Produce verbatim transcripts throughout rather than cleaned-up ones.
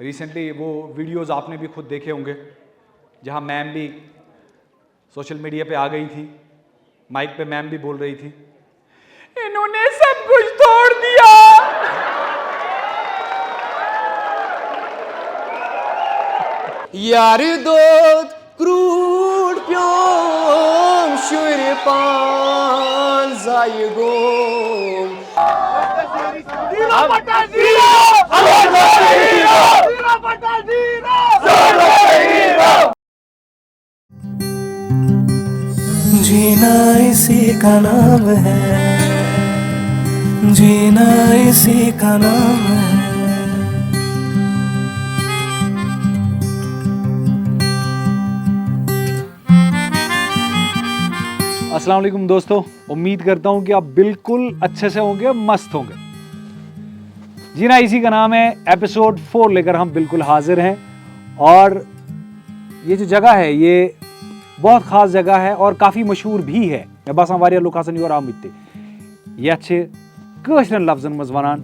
Recently वो videos आपने भी खुद देखे होंगे, जहाँ मैम भी सोशल मीडिया पे आ गई थी, माइक पे मैम भी बोल रही थी, इन्होंने सब कुछ तोड़ दिया। یارٕ دوست کرٛوٗڈ پیوم شُرۍ پان زایہِ گوم۔ जीना इसी का नाम है, जीना इसी का नाम है। अस्सलाम वालेकुम दोस्तों, उम्मीद करता हूँ कि आप बिल्कुल अच्छे से होंगे, मस्त होंगे। जीना इसी का नाम है, एपिसोड फोर लेकर हम बिल्कुल हाजिर हैं। और ये जो जगह है, ये बहुत ख़ास जगह है और काफ़ी मशहूर भी है। مےٚ باسان واریاہ لُکھ آسَن یور آمٕتۍ تہِ۔ یَتھ چھِ کٲشرٮ۪ن لفظن منٛز وَنان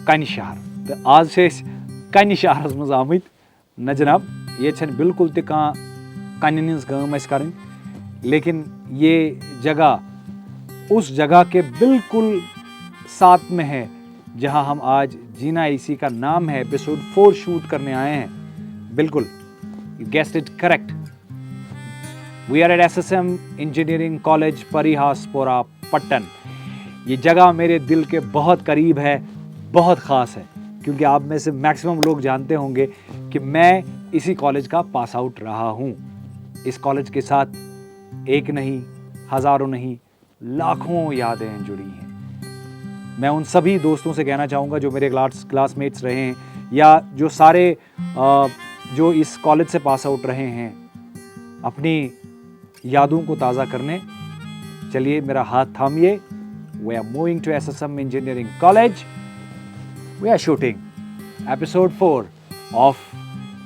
کَنہِ شہر۔ تہٕ آز چھِ أسۍ کَنہِ شہرَس منٛز آمٕتۍ۔ نہ جناب، ییٚتہِ چھَنہٕ بالکل تہِ کانٛہہ کَنٮ۪ن ہٕنٛز کٲم اَسہِ کَرٕنۍ، لیکن یہ جگہ اس جگہ کے بالکل ساتھ میں ہے جہاں ہم آج جینا اسی کا نام ہے ایپیسوڈ فور شوٹ کرنے آئے ہیں۔ بالکل، you guessed it correct. We are at S S M Engineering College, Parihas Pora, Patan. یہ جگہ میرے دل کے بہت قریب ہے، بہت خاص ہے، کیونکہ آپ میں سے میکسیمم لوگ جانتے ہوں گے کہ میں اسی کالج کا پاس آؤٹ رہا ہوں۔ اس کالج کے ساتھ ایک نہیں، ہزاروں نہیں، لاکھوں یادیں جڑی ہیں۔ میں ان سبھی دوستوں سے کہنا چاہوں گا جو میرے کلاس کلاس میٹس رہے ہیں، یا جو سارے آ، جو اس کالج سے پاس آؤٹ رہے ہیں، اپنی یادوں کو تازہ کرنے، چلیے میرا ہاتھ تھامیے۔ We are moving to S S M Engineering College. We are shooting episode four of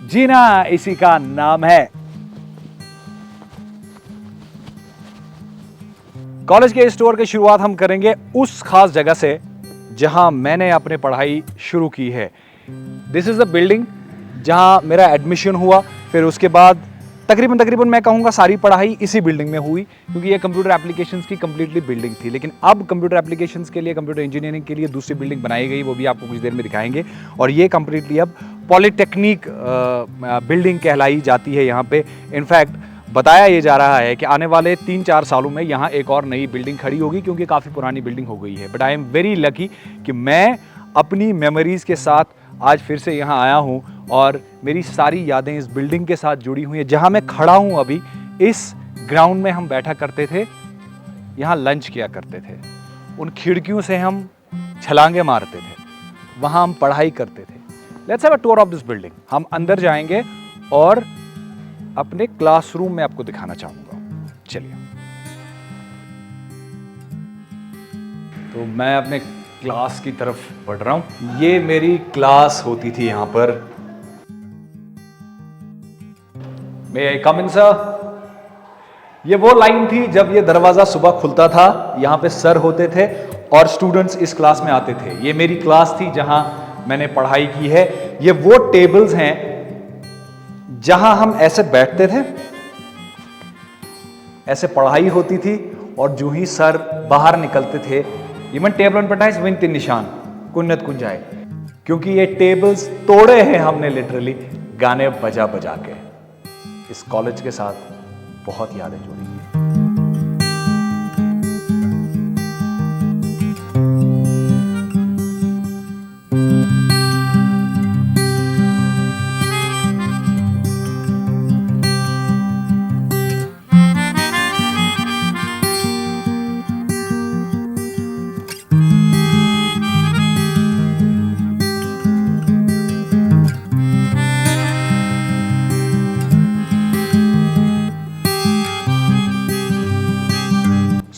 جینا اسی کا نام ہے۔ کالج کے اس ٹور کی شروعات ہم کریں گے اس خاص جگہ سے جہاں میں نے اپنی پڑھائی شروع کی ہے۔ دس از دا بلڈنگ جہاں میرا ایڈمیشن ہوا۔ پھر اس کے بعد تقریباً تقریباً میں کہوں گا ساری پڑھائی اسی بلڈنگ میں ہوئی، کیونکہ یہ کمپیوٹر اپلیکیشنز کی کمپلیٹلی بلڈنگ تھی۔ لیکن اب کمپیوٹر اپلیکیشنز کے لیے، کمپیوٹر انجینئرنگ کے لیے دوسری بلڈنگ بنائی گئی، وہ بھی آپ کو کچھ دیر میں دکھائیں گے۔ اور یہ کمپلیٹلی اب پالیٹیکنک بلڈنگ کہلائی جاتی ہے یہاں پہ۔ انفیکٹ بتایا یہ جا رہا ہے کہ آنے والے تین چار سالوں میں یہاں ایک اور نئی بلڈنگ کھڑی ہوگی، کیونکہ کافی پرانی بلڈنگ ہو گئی ہے۔ But I am very lucky کہ میں اپنی میموریز کے ساتھ آج پھر سے یہاں آیا ہوں اور میری ساری یادیں اس بلڈنگ کے ساتھ جڑی ہوئی ہیں۔ جہاں میں کھڑا ہوں ابھی، اس گراؤنڈ میں ہم بیٹھا کرتے تھے، یہاں لنچ کیا کرتے تھے، ان کھڑکیوں سے ہم چھلانگے مارتے تھے، وہاں ہم پڑھائی کرتے تھے۔ Let's have a tour of this building. ہم اندر جائیں گے اور اپنے کلاس روم میں آپ کو دکھانا چاہوں گا۔ چلیے، تو میں اپنے کلاس کی طرف بڑھ رہا ہوں۔ یہ میری کلاس ہوتی تھی یہاں پر۔ May I come in, sir? یہ وہ لائن تھی جب یہ دروازہ صبح کھلتا تھا، یہاں پہ سر ہوتے تھے اور اسٹوڈنٹس اس کلاس میں آتے تھے۔ یہ میری کلاس تھی جہاں میں نے پڑھائی کی ہے۔ یہ وہ ٹیبلز ہیں جہاں ہم ایسے بیٹھتے تھے، ایسے پڑھائی ہوتی تھی، اور جو ہی سر باہر نکلتے تھے، یمن ٹیبلن پہ آسہِ وُنہِ تہِ نشان کُنہِ نتہٕ کُنہِ جایہِ، کیونکہ یہ ٹیبلز توڑے ہیں ہم نے لٹرلی گانے بجا بجا کے۔ اس کالج کے ساتھ بہت یادیں جڑی ہیں۔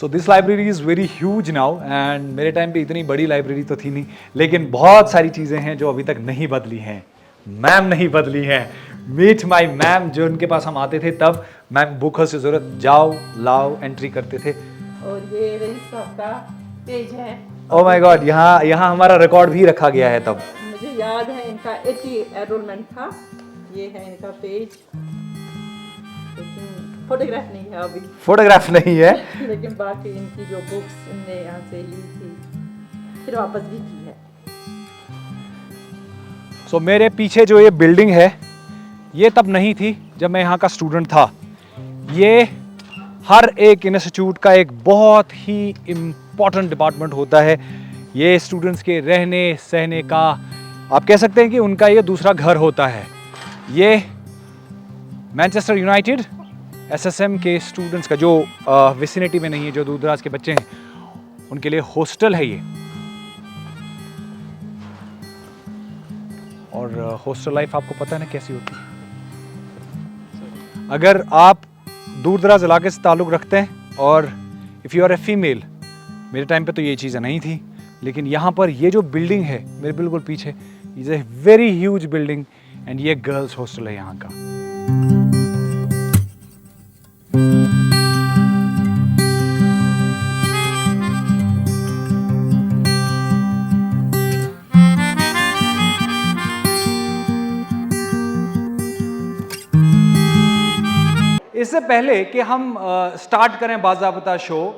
So this library is very huge now, and میرے ٹائم پہ اتنی بڑی لائبریری تو تھی نہیں، لیکن بہت ساری چیزیں ہیں جو ابھی تک نہیں بدلی ہیں۔ میم نہیں بدلی ہیں۔ Meet my ma'am، جو ان کے پاس ہم آتے تھے تب، میم، بک سے ضرورت، جاؤ لاؤ، انٹری کرتے تھے۔ اور یہ رئیس صاحب کا پیج ہے۔ او مائی گاڈ، یہاں یہاں ہمارا ریکارڈ بھی رکھا گیا ہے تب۔ مجھے یاد ہے ان کا ایٹی انرولمنٹ تھا. یہ ہے ان کا پیج, لیکن فوٹوگراف نہیں ہے ابھی. فوٹوگراف نہیں ہے. لیکن باقی ان کی جو بکس ان نے یہاں سے لی تھی, پھر واپس بھی کی ہے. سو میرے پیچھے جو یہ بلڈنگ ہے, یہ تب نہیں تھی جب میں یہاں کا اسٹوڈنٹ تھا. یہ ہر ایک انسٹیٹیوٹ کا ایک بہت ہی امپورٹنٹ ڈپارٹمنٹ ہوتا ہے. یہ اسٹوڈنٹس کے رہنے سہنے کا, آپ کہہ سکتے ہیں کہ ان کا یہ دوسرا گھر ہوتا ہے. یہ Manchester United S S M کے اسٹوڈنٹس کا, جو وسینٹی میں نہیں ہے, جو دور دراز کے بچے ہیں, ان کے لیے ہاسٹل ہے یہ. اور ہاسٹل لائف آپ کو پتہ ہے نا کیسی ہوتی ہے. اگر آپ دور دراز علاقے سے تعلق رکھتے ہیں, اور if you are a female, میرے ٹائم پہ تو یہ چیزیں نہیں تھیں, لیکن یہاں پر یہ جو بلڈنگ ہے میرے بالکل پیچھے, is a very huge building, and یہ گرلز ہاسٹل ہے یہاں کا. اس سے پہلے کہ ہم اسٹارٹ کریں باضابطہ شو,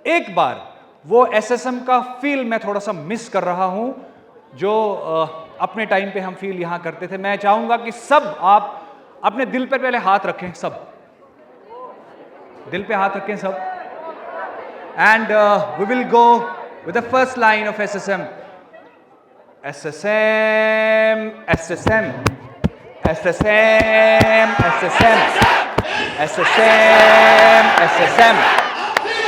ایک بار وہ ایس ایس ایم کا فیل میں تھوڑا سا مس کر رہا ہوں جو اپنے ٹائم پہ ہم فیل یہاں کرتے تھے. میں چاہوں گا کہ سب آپ اپنے دل پر پہلے ہاتھ رکھیں, سب دل پہ ہاتھ رکھیں سب. And we will go with the first line of S S M. S S M, S S M, S S M, S S M, S S M, S S M,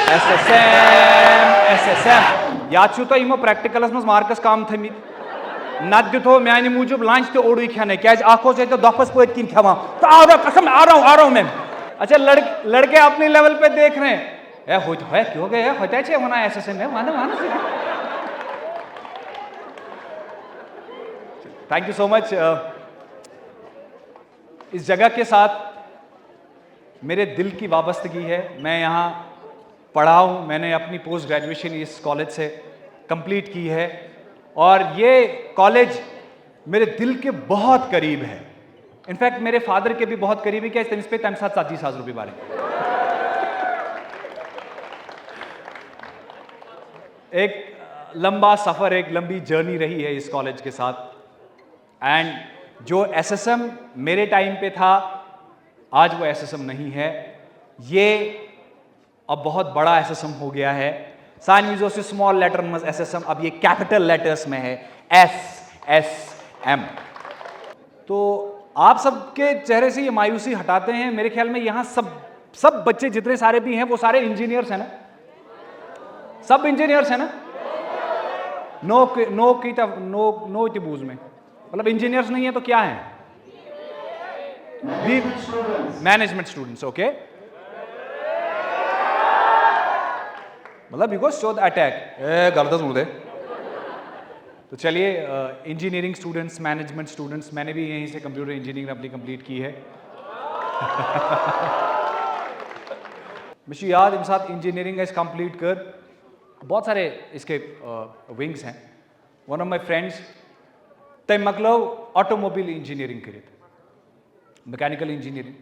S S M, S S M. یاد چھُو تۄہہِ یِمو practicals منٛز marks کم تھٲمٕتۍ؟ نتہٕ دِتھ ہو میانہِ موٗجوٗب لنچ تہِ اوٚڑُے کھٮ۪نَے، کیازِ اکھ اوس ییٚتہِ دۄپھس پٔتۍ کِنۍ کھٮ۪وان. تہٕ آو مےٚ قسم، آ رہا ہوں، آ رہا ہوں میں. اچھا، لڑکے، لڑکے اپنے لیول پہ دیکھ رہے ہیں. ہے ہوتہِ ہے کیوں گئے ہے ہوتہِ ہے چھے ونان ایس ایس ایم ہے ونہٕ ونہٕ ژٕ تہِ. Thank you so much. اس جگہ کے ساتھ میرے دل کی وابستگی ہے. میں یہاں پڑھا ہوں, میں نے اپنی پوسٹ گریجویشن اس کالج سے کمپلیٹ کی ہے, اور یہ کالج میرے دل کے بہت قریب ہے. انفیکٹ میرے فادر کے بھی بہت قریب ہے. کیازِ تٔمِس پے تَمہِ ساتہٕ ژتجی ساس رۄپیہِ بَرٕنۍ. ایک لمبا سفر, ایک لمبی جرنی رہی ہے اس کالج کے ساتھ. اینڈ جو ایس ایس ایم میرے ٹائم پہ تھا, آج وہ ایس ایس ایم نہیں ہے. یہ اب بہت بڑا ایس ایس ایم ہو گیا ہے. سانہِ وِزِ اوس یہِ سمال لیٹرن منٛز ایس ایس ایم, اب یہ کیپٹل لیٹرس میں ہے, ایس ایس ایم. تو آپ سب کے چہرے سے یہ مایوسی ہٹاتے ہیں. میرے خیال میں یہاں سب سب بچے جتنے سارے بھی ہیں وہ سارے انجینئرس ہیں نا؟ سب انجینئرس ہیں نا؟ نو نو کی تب نو نو تہِ بوٗز مےٚ. مطلب انجینئرس نہیں ہے تو کیا ہے؟ B management students, okay. مطلب یہِ گوٚو سیوٚد اٹیک, اے غلط حظ ووٚن تۄہہِ. تو چلیے, انجینئرنگ اسٹوڈنٹس, مینجمنٹ اسٹوڈنٹس, میں نے بھی یہیں سے کمپیوٹر انجینئرنگ اپنی کمپلیٹ کی ہے. مےٚ چھُ یاد ییٚمہِ ساتہٕ انجینئرنگ اَسہِ کمپلیٹ کٔر, بہت سارے اس کے ونگس ہیں. One of my friends, تٔمۍ مۄکلٲو آٹوموبایل انجینئرنگ کٔرِتھ, میکینیکل انجینئرنگ.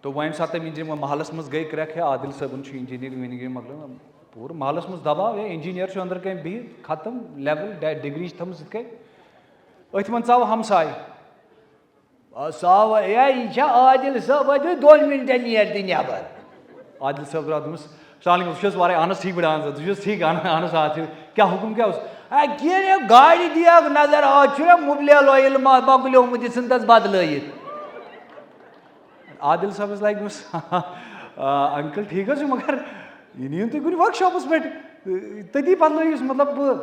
تو وۄنۍ ییٚمہِ ساتہٕ تٔمۍ انجینئرنگ محلس منٛز گٔے کرٛٮ۪کھ, ہے عادل صٲبُن چھُ انجینئرنگ وِنجینئرنگ مۄکلٲو, پوٗرٕ محلس منٛز دباو, ہے انجینئر چھُ أنٛدرٕ کَنۍ بِہِتھ, ختم لیول, ڈگری چھِ تھٲمٕژ یِتھ کَنۍ. أتھۍ منٛز ژاو ہمساے. آ، سُہ آو، ہے، یہِ چھا عادل صٲب؟ وۄنۍ دۄن مِنٹَن نیر تہِ نٮ۪بر. عادل صٲب درٛاو دوٚپمَس، السلام علیکم، ژٕ چھُ حظ وارَے؟ اہن حظ، ٹھیٖک پٲٹھۍ، اہن حظ، ژٕ چھُ حظ ٹھیٖک؟ اہن، اہن حظ، آ، ٹھیٖک. کیٛاہ حُکُم کیٛاہ اوس؟ ہے، کینٛہہ نہٕ، گاڑِ دِیَکھ نظر، آز چھُنہ مُبلیل اویِل ما-، مۄکلیومُت، یہِ ژھٕن تَس بدلٲیِتھ. عادل صٲبَس لَگہِ دوٚپمَس، آ، انکل، ٹھیٖک حظ چھُ، مگر یہِ نِیِو تُہۍ کُنہِ ؤرٕک شاپَس پٮ۪ٹھ، تٔتی بدلٲیِوس، مطلب، بہٕ،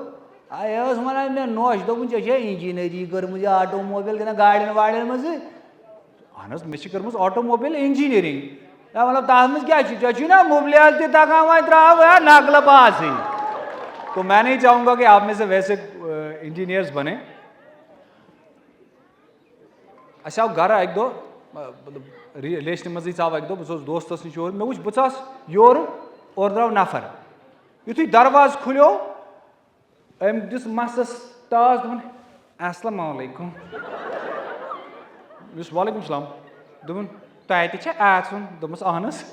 آ، یہِ ٲس وَنان مےٚ نوش، دوٚپُن، ژےٚ چھےٚ اِنجیٖنٔری کٔرمٕژ یہِ آٹوموبایل کِنہٕ گاڑٮ۪ن واڑٮ۪ن منٛزٕے؟ اہن حظ، مےٚ چھِ کٔرمٕژ آٹوموبایل اِنجیٖنٔرِنٛگ. ہے، مطلب، تَتھ منٛز کیٛاہ چھُ؟ ژےٚ چھُے نا مُبلیل تہِ تَگان، وۄنۍ ترٛاو ہے نقلہٕ پاسٕے. تو میں نہیں چاہوں گا کہ آپ میں سے ویسے انجینئرس بنے. اَسہِ آو گَرٕ اَکہِ دۄہ، مطلب، ریلیشنہِ منٛزٕے ژاو اَکہِ دۄہ، بہٕ اوسُس دوستَس نِش یور، مےٚ وٕچھ، بہٕ ژاس یورٕ، اورٕ درٛاو نفر. یُتھُے دروازٕ کھُلیو، أمۍ دِژ مَسَس ٹاس، دوٚپُن، السلام علیکم۔ یُس وعلیکم السلام۔ دوٚپُن، "تۄہہِ تہِ چھا اَژُن؟" دوٚپمَس، "اَہن حظ۔"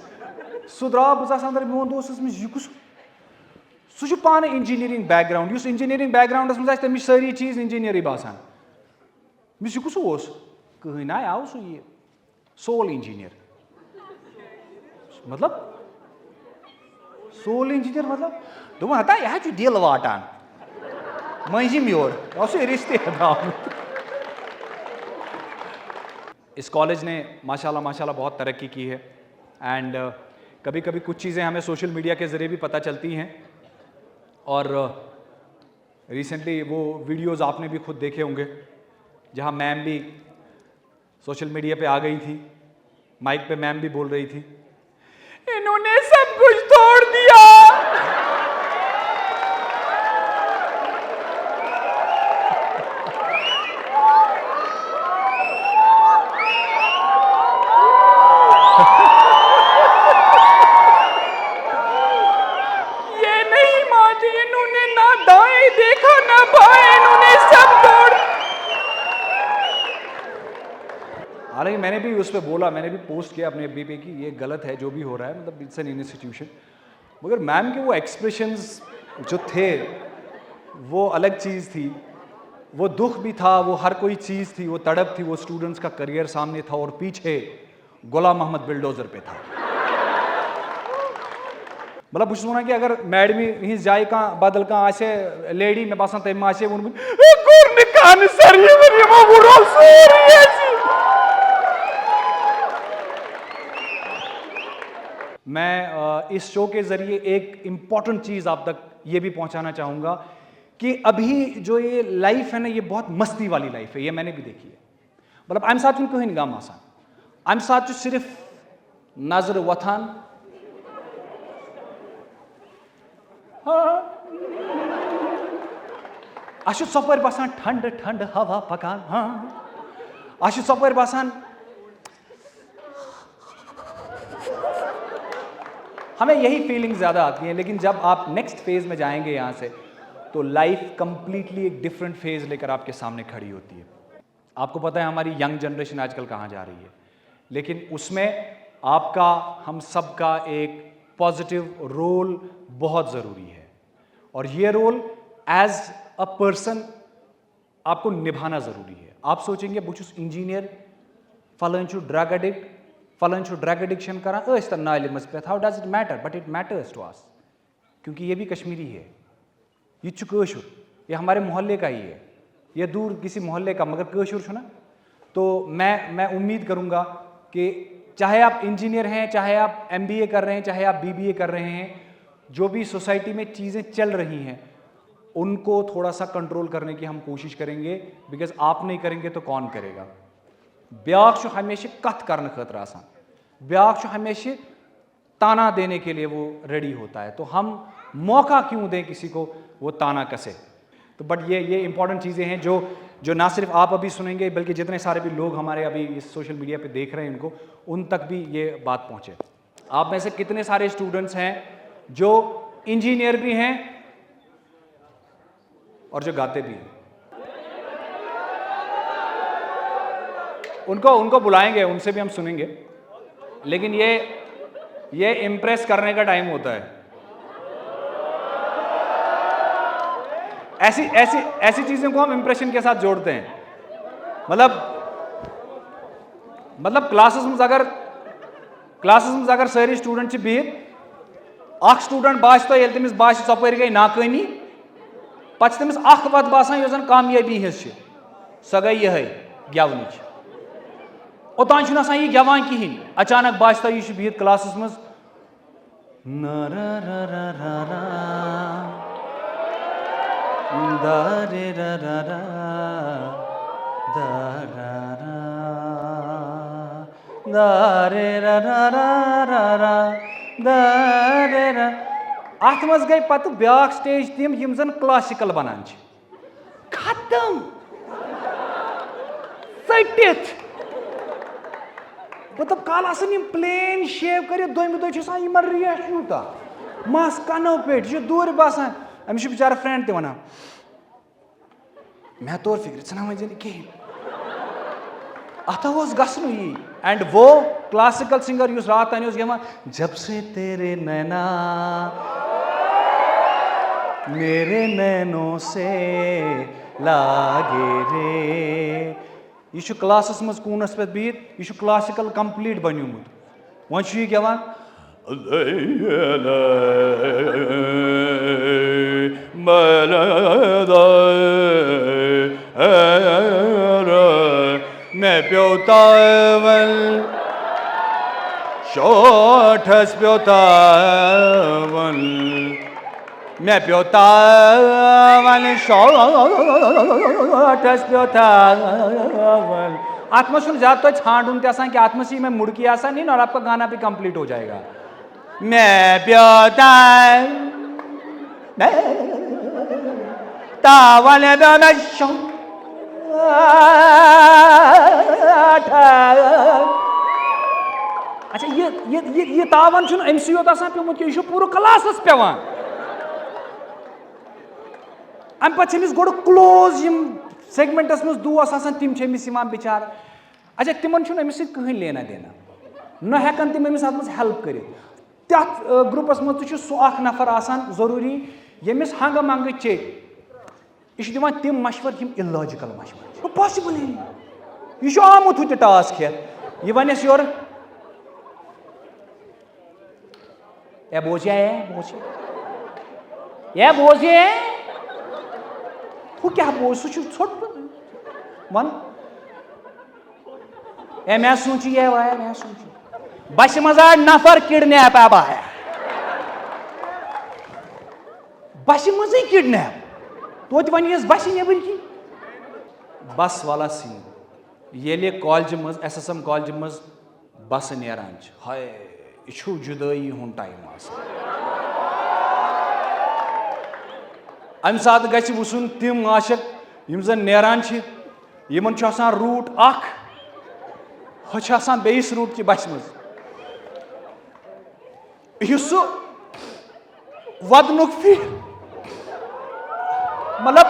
سُہ درٛاو، بہٕ ژاس اَندَر، میون دوست اوس، مےٚ یہِ کُس؟ سُہ چھُ پانہٕ engineering background، یُس engineering backgroundَس منٛز آسہِ، تٔمِس چھِ سٲری چیٖز engineerٕے باسان۔ مےٚ یہِ کُس اوس؟ کٕہٕنۍ نہ آو سُہ یہِ۔ Soul engineer۔ مطلب؟ Soul engineer مطلب؟ دوٚپُن، "ہتا، یہِ حظ چھُ دِل واٹان۔ مٔنٛزِم یور، اوس یہِ رِشتہٕ ہٮ۪تھ آمُت۔" اس کالج نے ماشاءاللہ، ماشاءاللہ بہت ترقی کی ہے، اینڈ کبھی کبھی کچھ چیزیں ہمیں سوشل میڈیا کے ذریعے بھی پتہ چلتی ہیں، اور ریسنٹلی وہ ویڈیوز آپ نے بھی خود دیکھے ہوں گے، جہاں میم بھی سوشل میڈیا پہ آ گئی تھی، مائک پہ میم بھی بول رہی تھی، "انہوں نے سب کچھ توڑ دیا۔" یہ نہیں مانتی، انہوں نے نہ دائیں دیکھا نہ بائیں، انہوں نے سب توڑ۔ حالانکہ میں نے بھی اس پہ بولا، میں نے بھی پوسٹ کیا اپنے ایف بی پہ کہ یہ غلط ہے جو بھی ہو رہا ہے، مطلب، it's an institution۔ مگر میم کے وہ ایکسپریشنز جو تھے، وہ الگ چیز تھی، وہ دکھ بھی تھا، وہ ہر کوئی چیز تھی، وہ تڑپ تھی، وہ اسٹوڈنٹس کا کریئر سامنے تھا اور پیچھے غلام محمد بلڈوزر پہ تھا۔ مطلب، بہٕ چھُس وَنان کہِ اگر میڈمہِ ہِنٛز جایہِ کانٛہہ بدل کانٛہہ آسہِ ہے لیڈی، مےٚ باسان تٔمۍ ما آسہِ ہے ووٚنمُت، "ہے، کوٚر نہٕ کانٛہہ نہٕ سر، یہِ ؤرۍ یہِ ما وُڈو سورُے اَسہِ۔" میں، آ، اس شو کے ذریعے ایک امپورٹنٹ چیز آپ تک یہ بھی پہنچانا چاہوں گا کہ ابھی جو یہ لائف ہے نا، یہ بہت مستی والی لائف ہے، یہ میں نے بھی دیکھی ہے۔ مطلب، امہِ ساتہٕ چھُنہٕ کٕہٕنۍ غم آسان۔ امہِ ساتہٕ چھُ صرف نظرٕ وۄتھان۔ ہاں۔ اَسہِ چھُ ژۄپٲرۍ باسان ٹھنڈٕ ٹھنڈٕ ہوا پکان۔ ہاں۔ اَسہِ چھُ ژۄپٲرۍ باسان، ہمیں یہی فیلنگ زیادہ آتی ہیں، لیکن جب آپ نیکسٹ فیز میں جائیں گے یہاں سے، تو لائف کمپلیٹلی ایک ڈفرنٹ فیز لے کر آپ کے سامنے کھڑی ہوتی ہے۔ آپ کو پتہ ہے ہماری ینگ جنریشن آج کل کہاں جا رہی ہے، لیکن اس میں آپ کا، ہم سب کا ایک پازیٹیو رول بہت ضروری ہے، اور یہ رول ایز اے پرسن آپ کو نبھانا ضروری ہے۔ آپ سوچیں گے، "بہٕ چھُس انجینئر، فلٲنۍ چھُ ڈرگ ایڈکٹ، فلٲنۍ چھُ ڈرگ ایڈکشن کران، ٲسۍ تن نالہِ منٛز پٮ۪تھ، how does it matter, but it matters to us، کیونکہ یہ بھی کشمیری ہے۔" یہ چھُ کٲشُر، یہ ہمارے محلے کا ہی ہے، یہ دور کسی محلے کا، مگر کٲشُر چھُ نا۔ تو میں میں امید کروں گا کہ چاہے آپ انجینئر ہیں، چاہے آپ ایم بی اے کر رہے ہیں، چاہے آپ بی بی اے کر رہے ہیں، جو بھی سوسائٹی میں چیزیں چل رہی ہیں، ان کو تھوڑا سا کنٹرول کرنے کی ہم کوشش کریں گے، بیکاز آپ نہیں کریں گے تو کون کرے گا؟ بیاکھ چھُ ہمیشہ کتھ کرنہٕ خٲطرٕ آسان، بیاکھ چھُ ہمیشہ تانا دینے کے لیے وہ ریڈی ہوتا ہے، تو ہم موقع کیوں دیں کسی کو وہ تانا کسے؟ تو بٹ یہ یہ امپورٹنٹ چیزیں ہیں جو جو نہ صرف آپ ابھی سنیں گے، بلکہ جتنے سارے بھی لوگ ہمارے ابھی اس سوشل میڈیا پہ دیکھ رہے ہیں، ان کو، ان تک بھی یہ بات پہنچے۔ آپ میں سے کتنے سارے اسٹوڈنٹس ہیں جو انجینئر بھی ہیں اور جو گاتے بھی ہیں؟ ان کو ان کو بلائیں گے، ان سے بھی ہم سنیں گے، لیکن یہ یہ امپریس کرنے کا ٹائم ہوتا ہے۔ ایسی ایسی ایسی چیزوں کو ہم امپریشن کے ساتھ جوڑتے ہیں۔ مطلب مطلب کلاسس منٛز اگر کلاسس منٛز اگر سٲری اسٹوڈنٹ چھِ بِہِتھ، اکھ اسٹوڈنٹ باسہِ تۄہہِ، ییٚلہِ تٔمِس باسہِ ژۄپٲرۍ گٔے ناکٲمی، پتہٕ چھِ تٔمِس اکھ وتھ باسان یۄس زن کامیٲبی ہٕنٛز چھِ، سۄ گٔے یِہے، گٮ۪ونٕچ۔ اوٚتام چھُنہٕ آسان یہِ گٮ۪وان کِہینۍ، اچانک باسہِ تۄہہِ یہِ چھُ بِہِتھ کلاسس منٛز، نارا را را را را۔ دارے را را را۔ دارا را۔ دارے را را را را را۔ دارے را۔ اتھ منٛز گٔے پتہٕ بیاکھ سٹیج تِم، یِم زن کلاسیکل بنان چھِ۔ ختم۔ ژٔٹِتھ۔ مطلب، کالہٕ آسان یِم پلین شیو کٔرِتھ، دوٚیمہِ دۄہہِ چھُ آسان یِمن ریش یوٗتاہ۔ مس کنو پٮ۪ٹھ، یہِ چھُ دوٗرِ باسان۔ أمِس چھُ بِچارٕ فرینڈ تہِ ونان، مےٚ توٚر فِکرِ، ژٕ نہ ؤنۍ زِ نہٕ کِہیٖنۍ۔ اَتھ اوس گژھنُے یی۔ اینڈ وہ کلاسیکل سنگر یُس راتھ تانۍ اوس گٮ۪وان، جب سے تیرے نینا میرے نینوں سے لاگے رے، یہِ چھُ کلاسس منٛز کوٗنس پٮ۪ٹھ بِہِتھ، یہِ چھُ کلاسیکل کمپلیٖٹ بنیومُت۔ وۄنۍ چھُ یہِ گٮ۪وان، مےٚ پیوٚو تاوَن، شوٹھس پیوٚو تاوَن۔ مےٚ پیوٚو تاوَن، شوٹھس پیوٚو تاوَن۔ اَتھ منٛز چھُنہٕ زیادٕ توتہِ ژھانٛڈُن تہِ آسان کینٛہہ، اَتھ منٛز چھِ یِمَے مُڑکی آسان، نہیں، اور آپ کا گانا بھی کمپلیٖٹ ہو جائے گا۔ مےٚ پیوٚو تاوَن، تاوَن پیوٚو مےٚ شوٹھس۔ اچھا، یہِ، یہِ، یہِ، یہِ تاوَن چھُنہٕ أمۍسٕے یوت آسان پیوٚمُت کینٛہہ، یہِ چھُ پوٗرٕ کلاسَس پٮ۪وان۔ اَمہِ پَتہٕ چھِ أمِس گۄڈٕ کلوز یِم سیگمنٹَس منٛز دوس آسان، تِم چھِ أمِس یِوان بِچارٕ۔ اچھا، تِمَن چھُنہٕ أمِس سۭتۍ کٕہٕنۍ لینا دینا، نہ ہٮ۪کَن تِم أمِس اَتھ منٛز ہیلپ کٔرِتھ۔ تَتھ، آ، گرُپَس منٛز تہِ چھُ سُہ اَکھ نفر آسان ضروٗری، ییٚمِس ہنٛگہٕ منٛگہٕ چیٚتۍ۔ یہِ چھُ دِوان تِم مشورٕ، یِم اِلاجِکَل مشورٕ چھِ۔ پاسِبٕلٕے نہٕ۔ یہِ چھُ آمُت ہُہ تہِ ٹاس کھٮ۪تھ۔ یہِ وَنٮ۪س یورٕ، "اے بوز یا، اے بوز یا۔ اے بوز یا، اے۔" ہُہ کیٛاہ بوز؟ سُہ چھُ ژھوٚٹپہٕ۔ وَن۔ اے مےٚ سوٗنٛچ یہِ، اے واے، مےٚ سوٗنٛچ یہِ۔ بَسہِ منٛز آے نفر کِڈنیپ، اے بایا۔ بَسہِ منٛزٕے کِڈنیپ۔ توتہِ وَنہِ یَس بَسہِ نٮ۪بٕرۍ کِنۍ۔ بَس والا سیٖن۔ ییٚلہِ کالجہِ منٛز، ایس ایس ایم کالجہِ منٛز بَسہٕ نیران چھِ، ہاے، یہِ چھُ جُدٲیی ہُنٛد ٹایم آسان۔ اَمہِ ساتہٕ گژھِ وُچھُن تِم عاشق یِم زَن نیران چھِ، یِمَن چھُ آسان روٗٹ اَکھ، ہُہ چھُ آسان بیٚیِس روٗٹ کہِ بَسہِ منٛز۔ یُس سُہ وَدنُک فی-، مطلب،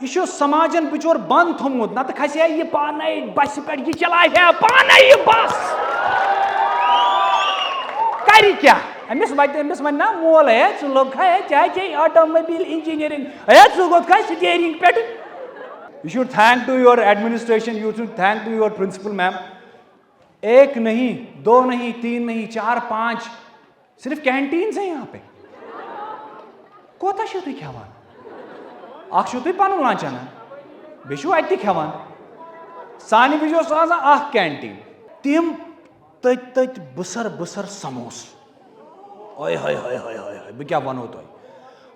یہِ چھُ سماجن بِچور بنٛد تھوٚمُت، نَتہٕ کھسہِ ہا یہِ پانے بسہِ پٮ۪ٹھ، یہِ چلاوِ ہا پانے یہِ بس۔ کرِ کیٛاہ؟ أمِس وَتہِ، أمِس وَنہِ نا مول، "ہے، ژٕ لوٚگ کھا، ہے، ژےٚ ہا چھے automobile engineering، ہے، ژٕ گوٚژھ کھا steering پٮ۪ٹھ؟" You should thank to your administration, you should thank to your principal ma'am. ایک نہیں، دو نہیں، تین نہیں، چار، پانچ، صرف کینٹین سے یہاں پہ۔ کوتاہ چھِو تُہۍ کھٮ۪وان؟ اکھ چھِو تُہۍ پنُن لنچ انان، بیٚیہِ چھِو اَتہِ تہِ کھٮ۪وان۔ سانہِ وِزِ اوس آسان اکھ کینٹین، تِم تٔتۍ تٔتۍ بٕسر بٕسر سموس۔ اوے ہوے ہوے ہوے ہوے ہوے، بہٕ کیٛاہ وَنو تۄہہِ؟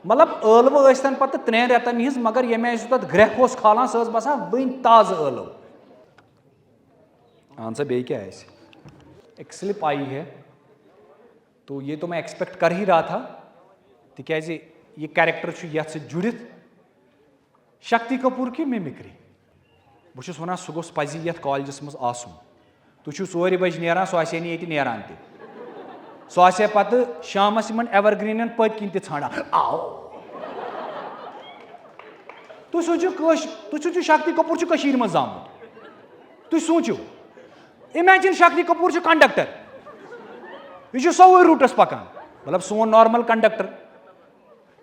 مطلب، ٲلوٕ ٲسۍ تَن پَتہٕ ترٛٮ۪ن رٮ۪تَن ہِنٛز، مگر ییٚمہِ آیہِ سُہ تَتھ گرٛٮ۪کھ اوس کھالان، سۄ ٲس باسان وٕنۍ تازٕ ٲلٕو۔ اہن سا، بیٚیہِ کیٛاہ آسہِ؟ ایک سلپ آئی ہے، تو یہ تو میں ایکسپیکٹ کر ہی رہا تھا، تِکیٛازِ یہِ کیریکٹر چھُ یَتھ سۭتۍ جُڑِتھ۔ شکتی کپور کی مِمِکری۔ بہٕ چھُس وَنان، سُہ گوٚژھ پَزی یَتھ کالجَس منٛز آسُن۔ تُہۍ چھِو ژورِ بَجہِ نیران، سُہ آسہِ ہے نہٕ ییٚتہِ نیران تہِ۔ سُہ آسہِ ہے پَتہٕ شامَس یِمَن ایور گرٛیٖنَن پٔتۍ کِنۍ تہِ ژھانٛڈان۔ آو۔ تُہۍ سوٗنٛچِو، کٲش-، تُہۍ سوٗنٛچِو، شکتی کپور چھُ کٔشیٖرِ منٛز زامُت۔ تُہۍ سوٗنٛچِو، اِمیجِن شکتی کپور چھُ کنڈکٹر، یہِ چھُ سوٲرۍ روٗٹس پکان، مطلب سون نارمل کنڈکٹر۔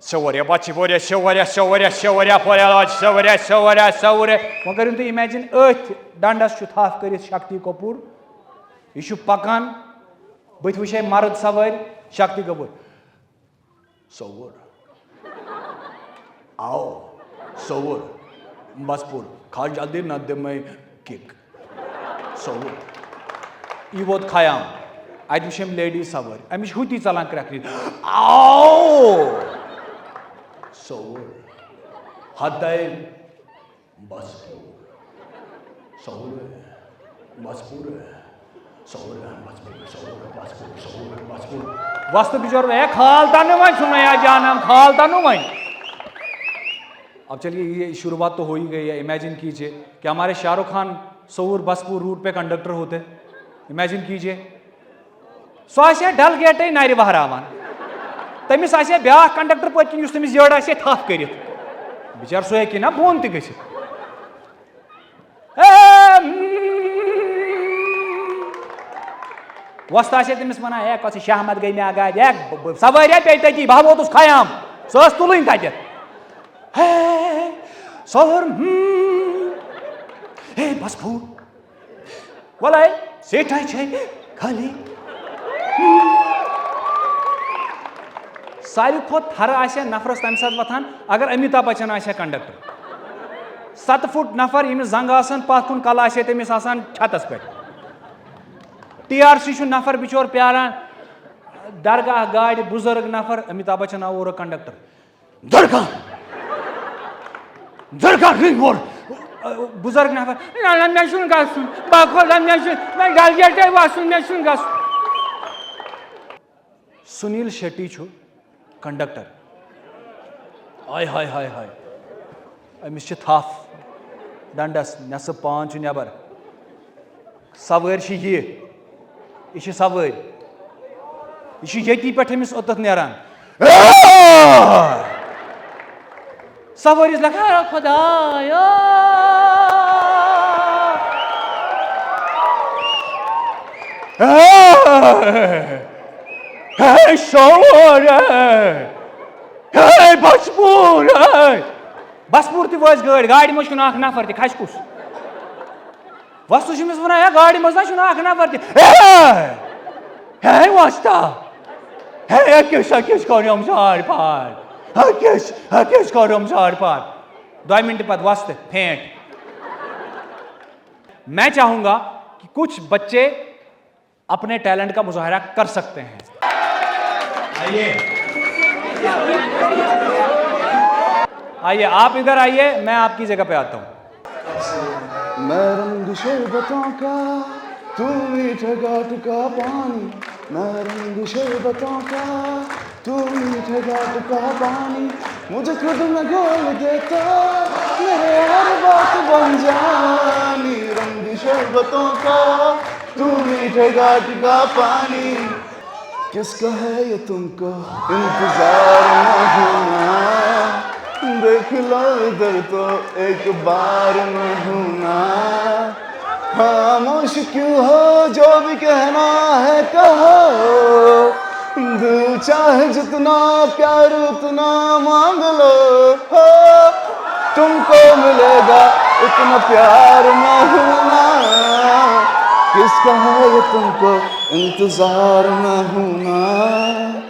سوٲرۍ، پتہٕ چھِ واریاہ، سوٲرۍ، سوٲرۍ، سوٲرۍ، پھوریا لاج، سوٲرۍ، سوٲرۍ، سوٲرۍ۔ وۄنۍ کٔرِو تُہۍ اِمیجِن، أتھۍ ڈنڈس چھُ تھپھ کٔرِتھ شکتی کپور، یہِ چھُ پکان، بٕتھِ وٕچھے مرد سوٲرۍ، شکتی کپور۔ سوٚوُر۔ آو۔ سوٚوُر۔ بس پوٚر۔ کھا جلدی، نتہٕ دِمے کِک۔ سوٚوُر۔ یہِ ووت خیام۔ اتہِ وٕچھ أمۍ لیڈی سوٲرۍ۔ أمِس چھِ ہُتی ژلان کرٛٮ۪کھ۔ آو۔ سوٚوُر۔ ہتَے۔ بس پوٚر۔ سوٚوُر۔ بس پوٚر۔ سوٚوُر۔ بس پوٚر۔ سوٚوُر۔ بس پوٚر۔ سوٚوُر۔ بس پوٚر۔ وستہٕ بِچور، ہے، کھال تنہٕ وۄنۍ، سُنیا جانم، کھال تنہٕ وۄنۍ۔ اب چلیے، یہ شروعات تو ہو ہی گئی ہے۔ امیجن کیجئے کہ ہمارے شاہ رخ خان سوٚوُر بس پوٚر روٹ پہ کنڈکٹر ہوتے۔ امیجن کیجئے۔ سُہ آسہِ ہا ڈل گیٹے نرِ وہراوان۔ تٔمِس آسہِ ہا بیٛاکھ کنڈکٹر پٔتۍ کِنۍ، یُس تٔمِس یٔڈ آسہِ ہا تھپھ کٔرِتھ۔ بِچار سُہ ہیٚکہِ نہ بۄن تہِ گٔژھِتھ۔ اے، وۄستہٕ آسہِ تٔمِس وَنان، "ہے، کۄس شاہ مت گٔے مےٚ گاڑِ، ہے، ب-، ب-، سوٲرۍ ہے پیٚیہِ تٔتی، بہٕ ہا ووتُس خیام، سۄ ٲس تُلٕنۍ تَتٮ۪تھ۔ ہے، سۄ ہٲر، ہم، ہے، بس پھوٗر۔" وَلَے، سیٖٹَے چھے خٲلی۔ ساروی کھۄتہٕ تھَرٕ آسہِ ہا نفرَس تَمہِ ساتہٕ وۄتھان، اگر امیتابھ بچن آسہِ ہا کنڈکٹر۔ ستہٕ فُٹ نفر، ییٚمِس زنٛگہٕ آسَن پَتھ کُن، کلہٕ آسہِ ہے تٔمِس آسان چھتَس پٮ۪ٹھ۔ ٹی آر سی چھُ نفر بِچور پیاران، درگاہ گاڑِ، بُزرگ نفر، امیتابھ بچن آو اورٕ کنڈکٹر۔ درگاہ، درگاہ رنگ اور بُزرگ نفر، "نہ، نہ، مےٚ چھُنہٕ گژھُن، بہٕ ہا کھوژان، مےٚ چھُ، مےٚ ڈل گیٹے وَسُن، مےٚ چھُنہٕ گژھُن۔" سنیل شیٹی چھُ کنڈکٹر۔ ہاے، ہاے، ہاے، ہاے۔ أمِس چھِ تھپھ ڈنڈس، نٮ۪صٕف پان چھُ نٮ۪بر۔ سوٲرۍ چھِ یہِ۔ یہِ چھِ سوٲرۍ۔ یہِ چھِ ییٚتی پٮ۪ٹھ أمِس اوٚتَتھ نیران۔ سوٲرِس لَگان، "خۄدایا۔" ہے شور، ہے بچپور، ہے۔ بس پوٗر تہِ وٲژ گٲڑۍ، گاڑِ منٛز چھُنہٕ اکھ نفر تہِ، کھسہِ کُس؟ وۄستہٕ چھُ أمِس وَنان، "ہے، گاڑِ منٛز نہ چھُنہٕ اکھ نفر تہِ۔" ہے، ہے وۄستا، ہے أکِس، أکِس کوٚرُم سارِ پار، أکِس، أکِس کوٚرُم سارِ پار۔ دۄیہِ مِنٹہِ پتہٕ وۄستہٕ پھینٹ۔ میں چاہوں گا کہ کچھ بچے اپنے ٹیلنٹ کا مظاہرہ کر سکتے ہیں۔ آئیے، آئیے، آپ ادھر آئیے، میں آپ کی جگہ پہ آتا ہوں۔ میں رنگ شربتوں کا، تو میٹھے گھاٹ کا پانی۔ میں رنگ شربتوں کا، تو میٹھے گھاٹ کا پانی۔ مجھے خود میں گھول دے تو میرے ہر بات بن جانی۔ رنگ شربتوں کا، تو میٹھے گھاٹ کا پانی۔ کس کا ہے یہ تم کو انتظار میں ہونا؟ دیکھ لو ادھر تو ایک بار میں ہونا۔ خاموش کیوں ہو، جو بھی کہنا ہے کہو۔ دل چاہے جتنا پیار اتنا مانگ لو، ہو، تم کو ملے گا اتنا پیار میں ہوں نا۔ کس کا ہے یہ تم کو انتظار میں ہوں نا۔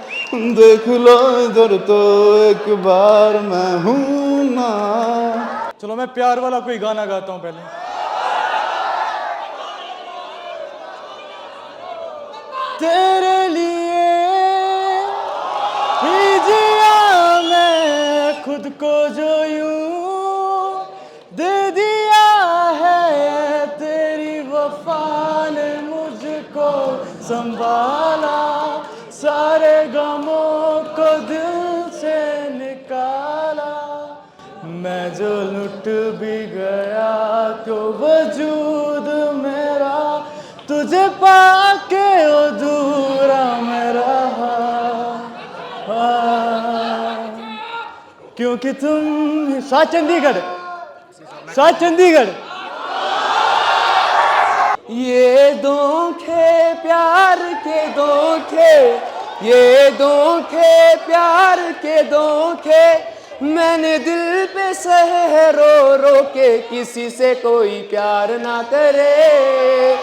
دیکھ لو ادھر تو ایک بار میں ہوں نا۔ چلو میں پیار والا کوئی گانا گاتا ہوں پہلے۔ تیرے لیے ہی جیا میں خود کو جو یوں دے دیا ہے، تیری وفا نے مجھ کو سنبھالا، سارے غموں کو دل سے نکالا۔ میں جو لٹ بھی گیا تو وجود میرا تجھے پا کے ادھورا میں رہا۔ کیونکہ تم سا چندی گڑھ، سا چندی گڑھ۔ یہ دھوکے پیار کے دھوکے، یہ دھوکے پیار کے دھوکے، میں نے دل پہ سہے ہیں رو رو کے۔ کسی سے کوئی پیار نہ کرے،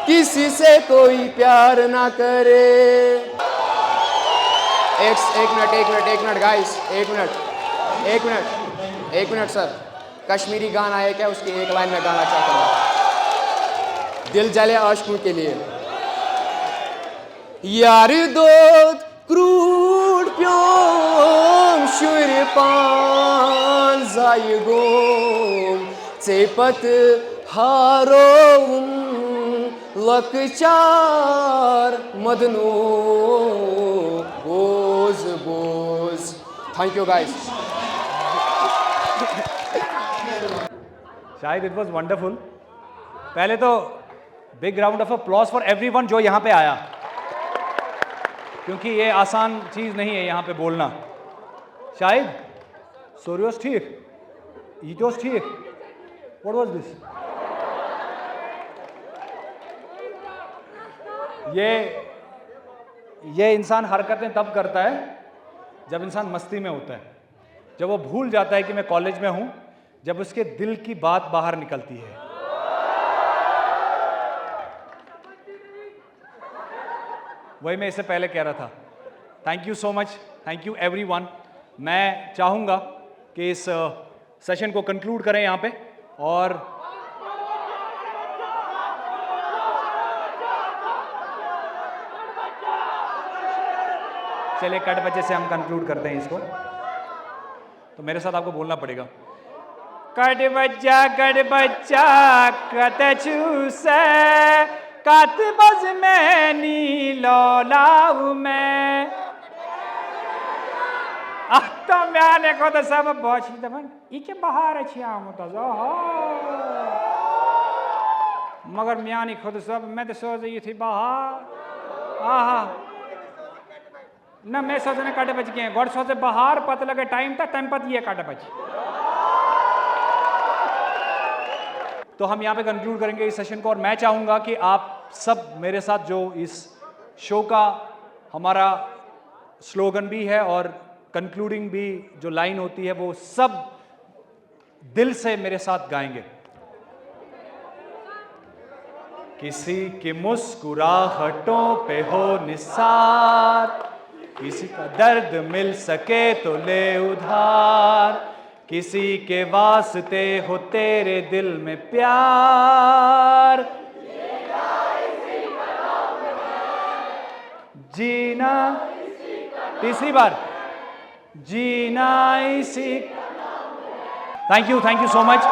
کسی سے کوئی پیار نہ کرے۔ ایک ایک منٹ، ایک منٹ، ایک منٹ گائز، ایک منٹ، ایک منٹ، ایک منٹ سر۔ کشمیری گانا ہے کیا؟ اس کی ایک لائن میں گانا چاہتا ہوں۔ دل جلے عاشقوں کے لیے۔ یار دود کروڑ پیوم شُرۍ پان زایہِ گوم، ژے پتہٕ ہارووُن لۄکچار مدنو۔ بوز، بوز۔ Thank you guys. Shahid, it was wonderful. پہلے تو big round of applause for everyone جو یہاں پہ آیا، کیونکہ یہ آسان چیز نہیں ہے یہاں پہ بولنا۔ شاہد، سوری اوس ٹھیک؟ یہِ تہِ اوس ٹھیٖک؟ What was this? یہ یہ انسان حرکتیں تب کرتا ہے جب انسان مستی میں ہوتا ہے، جب وہ بھول جاتا ہے کہ میں کالج میں ہوں، جب اس کے دل کی بات باہر نکلتی ہے۔ وہی میں اس سے پہلے کہہ رہا تھا۔ Thank you so much, thank you everyone. میں چاہوں گا کہ اس سیشن کو کنکلوڈ کریں یہاں پہ، اور چلے کٹ بچے سے ہم کنکلوڈ کرتے ہیں اس کو۔ تو میرے ساتھ آپ کو بولنا پڑے گا۔ کٹ بچہ، کٹ بچہ، کت چھو سے، کت بز میں نی لولاؤ میں۔ اَتھ تو میٛانہِ خۄدا صٲب بہٕ چھُس دَپان، یہِ کیٛاہ بہار چھِ آمُت آز؟ اوہو۔ مگر میٛانہِ خۄدا صٲب، مےٚ تہِ سوزے یُتھُے بہار۔ آہا۔ نہ، مےٚ سوزے نہٕ کَٹہٕ بَچہِ کینٛہہ۔ گۄڈٕ سوزے بہار، پَتہٕ لَگے ٹایم تَتھ، تَمہِ پَتہٕ یِیے کَٹہٕ بَچہِ۔ تو ہم یہاں پہ کنکلوڈ کریں گے اس سیشن کو، اور میں چاہوں گا کہ آپ سب میرے ساتھ جو اس شو کا ہمارا سلوگن بھی ہے اور کنکلوڈنگ بھی جو لائن ہوتی ہے، وہ سب دل سے میرے ساتھ گائیں گے۔ کسی کی مسکراہٹوں پہ ہو نثار، کسی کا درد مل سکے تو لے ادھار، کسی کے واسطے ہو تیرے دل میں پیار۔ جینا، تیسری بار، جینا اسی۔ Thank you, thank you so much.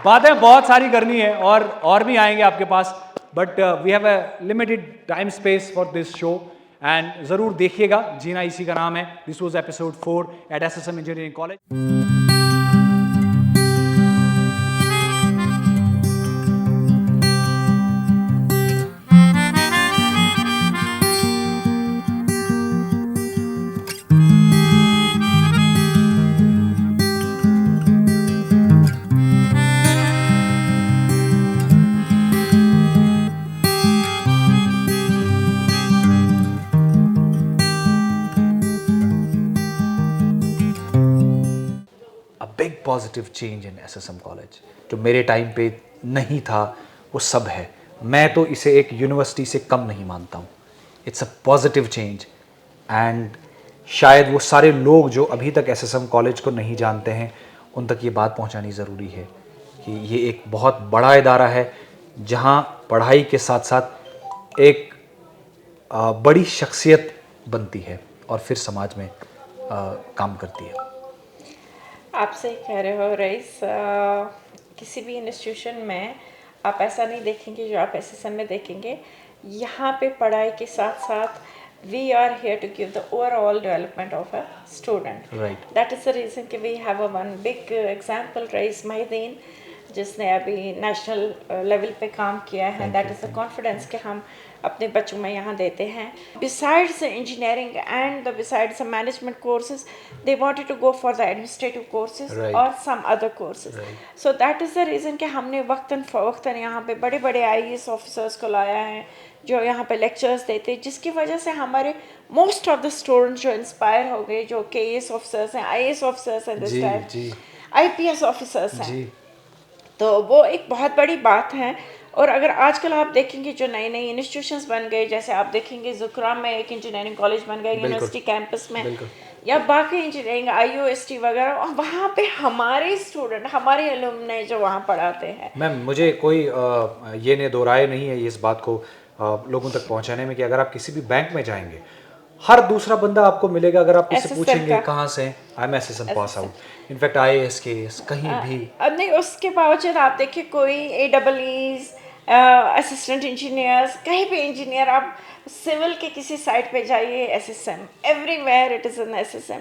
باتیں بہت ساری کرنی ہے اور اور بھی آئیں گے آپ کے پاس، but we have a limited time space for this show. And ضرور دیکھیے گا، جینا اسی کا نام ہے۔ This was episode four at S S M Engineering College. A big positive change in S S M college. جو میرے ٹائم پہ نہیں تھا، وہ سب ہے۔ میں تو اسے ایک یونیورسٹی سے کم نہیں مانتا ہوں۔ It's a positive change. And شاید وہ سارے لوگ جو ابھی تک ایس ایس ایم کالج کو نہیں جانتے ہیں، ان تک یہ بات پہنچانی ضروری ہے کہ یہ ایک بہت بڑا ادارہ ہے، جہاں پڑھائی کے ساتھ ساتھ ایک آ، بڑی شخصیت بنتی ہے اور پھر سماج میں آ، کام کرتی ہے۔ آپ صحیح کہہ رہے ہو رئیس۔ آ، کسی بھی انسٹیٹیوشن میں آپ ایسا نہیں دیکھیں گے جو آپ ایس ایس ایم میں دیکھیں گے۔ یہاں پہ پڑھائی کے ساتھ ساتھ we are here to give the overall development of a student. Right. That is the reason کہ we have a one big example, رئیس محی الدین، جس نے ابھی نیشنل لیول پہ کام کیا ہے۔ That is the confidence کہ ہم اپنے بچوں میں یہاں دیتے ہیں۔ Besides engineering and the besides the management courses, they wanted to go for the administrative courses Right. or some other courses. Right. So that is the reason کہ ہم نے وقتاً فوقتاً یہاں پہ بڑے بڑے آئی اے ایس آفیسرس کو لایا ہے، جو یہاں پہ لیکچرز دیتے، جس کی وجہ سے ہمارے موسٹ آف دا اسٹوڈنٹ جو انسپائر ہو گئے، جو کے اے ایس آفیسرس ہیں، آئی اے ایس آفیسرس ہیں، دس جی، ٹائم جی۔ آئی پی ایس آفیسرس ہیں۔ جی۔ تو وہ ایک بہت بڑی بات ہے۔ اور اگر آج کل آپ دیکھیں گے جو نئے نئے انسٹیٹیوشنز بن گئے، جیسے آپ دیکھیں گے زکرام میں ایک انجینئرنگ کالج بن گئے، بالکل۔ یونیورسٹی کیمپس میں، بالکل۔ یا باقی engineering, I O S T وغیرہ، وہاں پہ ہمارے اسٹوڈنٹ، ہمارے الومنائی جو وہاں پڑھاتے ہیں۔ میم، مجھے کوئی آ، یہ نہیں، دو رائے نہیں ہے اس بات کو آ، لوگوں تک پہنچانے میں کہ اگر آپ کسی بھی بینک میں جائیں گے، ہر دوسرا بندہ آپ کو ملے گا، اگر آپ کسی سے ایس ایس ایم پوچھیں گے کا۔ کہاں سے ہیں، I M S S M pass out, in fact I A S کے ایس کہیں بھی۔ اب نہیں، اس کے باوجود آپ دیکھیں کوئی A double as, assistant engineers, کہیں بھی انجینئر، آپ سول کے کسی سائٹ پہ جائیے، S S M, everywhere it is in S S M.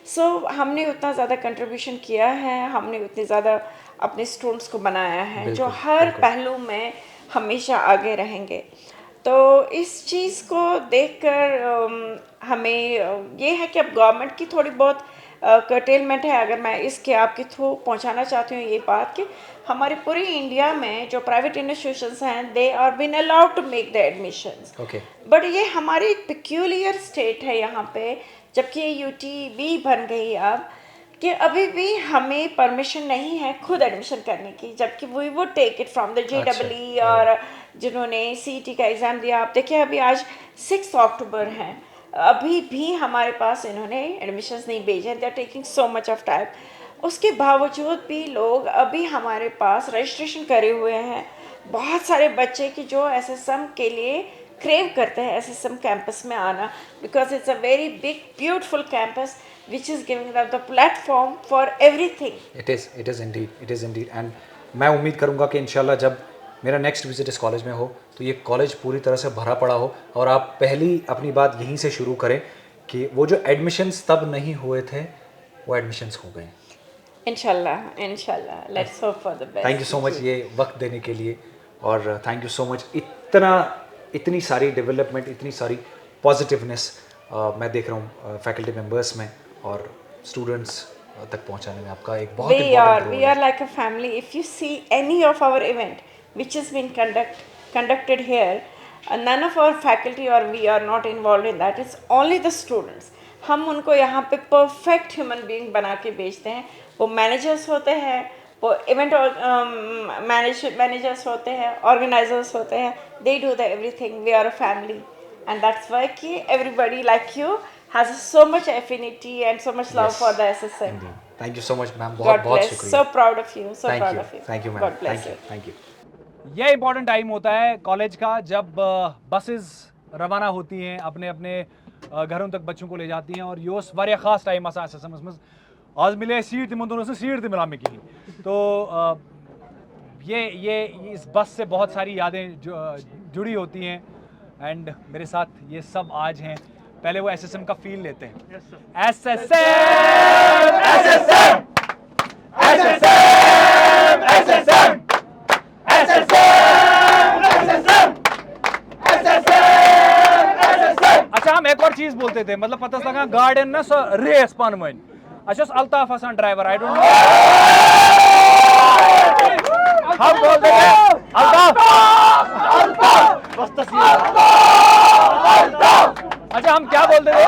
So ہم نے اتنا زیادہ کنٹریبیوشن کیا ہے، ہم نے اتنے زیادہ اپنے اسٹوڈنٹس کو بنایا ہے جو بالکل، ہر بالکل۔ پہلو میں ہمیشہ آگے رہیں گے۔ تو اس چیز کو دیکھ کر ام، ہمیں ام، یہ ہے کہ اب گورنمنٹ کی تھوڑی بہت کرٹیلمنٹ ہے, اگر میں اس کے آپ کے تھرو پہنچانا چاہتی ہوں یہ بات کہ ہماری پوری انڈیا میں جو پرائیویٹ انسٹیٹیوشنس ہیں, they are been allowed to make the admissions. Okay. Bhat یہ ہماری ایک پیکیولر اسٹیٹ ہے یہاں پہ, جبکہ یو ٹی بی بن گئی اب, کہ ابھی بھی ہمیں پرمیشن نہیں ہے خود ایڈمیشن کرنے کی, جبکہ we would take it from the J E E. اور جنہوں نے سی ٹی کا ایگزام دیا, آپ دیکھیں ابھی آج سکس اکتوبر ہیں, ابھی بھی ہمارے پاس انہوں نے ایڈمیشنز نہیں بھیجے ہیں. They are taking so much of time. اس کے باوجود بھی لوگ ابھی ہمارے پاس رجسٹریشن کرے ہوئے ہیں. بہت سارے بچے کہ جو ایس ایس ایم کے لیے کریو کرتے ہیں ایس ایس ایم کیمپس میں آنا, because it's a very big beautiful campus which is giving them the platform for everything. It is, it is indeed, it is indeed. And میں امید کروں گا کہ انشاءاللہ جب میرا نیکسٹ وزٹ اس کالج میں ہو تو یہ کالج پوری طرح سے بھرا پڑا ہو اور آپ پہلی اپنی بات یہیں سے شروع کریں کہ وہ جو ایڈمیشنز تب نہیں ہوئے تھے, وہ ایڈمیشنز ہو گئے. انشاءاللہ, انشاءاللہ, let's hope for the best. Thank you so much یہ وقت دینے کے لیے, اور تھینک یو سو مچ اتنا, اتنی ساری ڈیولپمنٹ, اتنی ساری پازیٹیونیس میں دیکھ رہا ہوں فیکلٹی ممبرس میں اور اسٹوڈنٹس تک پہنچانے میں آپ کا ایک بہت We are, we are like a family. If you see any of our event which has been conduct conducted here, uh, none of our faculty or we are not involved in that. It's only the students. ہم ان کو یہاں پہ perfect human being بنا کے بھیجتے ہیں. وہ managers ہوتے ہیں, وہ event managers ہوتے ہیں, آرگنائزرس ہوتے ہیں. They do the everything. We are a family, and that's why کہ everybody like you has so much affinity and so much love for the S S M. Thank you so much ma'am, بہت بہت شکریہ. So proud of you, so thank proud you. of you. Thank you ma'am. God bless you. Thank you. یہ important time ہوتا ہے college کا, جب buses روانہ ہوتی ہیں اپنے اپنے گھروں تک بچوں کو لے جاتی ہیں, اور یہ واریاہ خاص ٹائم آسان ایس ایس ایمس منٛز. آز مِلے سیٖٹ تِمن دۄہن ٲس نہٕ سیٖٹ تہِ مِلان مےٚ کِہیٖنۍ. تو یہ یہ اس بس سے بہت ساری یادیں جڑی ہوتی ہیں. اینڈ میرے ساتھ یہ سب آج ہیں. پہلے وہ ایس ایس ایم کا فیل لیتے ہیں. S S M S S M S S M S S M S S M S S M S S M S S M. اچھا, ہم ایک اور چیز بولتے تھے, مطلب پتہ لگا گاڑین نا سو ریس پان ون. اچھا, الطاف آسان ڈرائیور, آئی ڈونٹ نو. ہم بولتے تھے الطاف. اچھا, ہم کیا بولتے تھے؟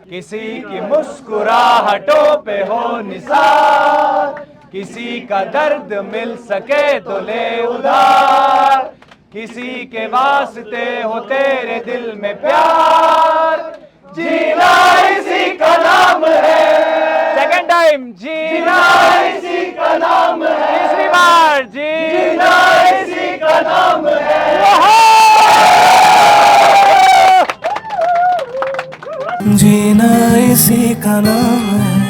کسی کی مسکراہٹوں پہ ہو نثار, کسی کا درد مل سکے تو لے ادھار, کسی کے واسطے ہو تیرے دل میں پیار, جینا اسی کا نام ہے. سیکنڈ ٹائم, جینا اسی کا نام ہے. تیسری بار, جینا اسی کا نام ہے. जीना इसी का नाम है.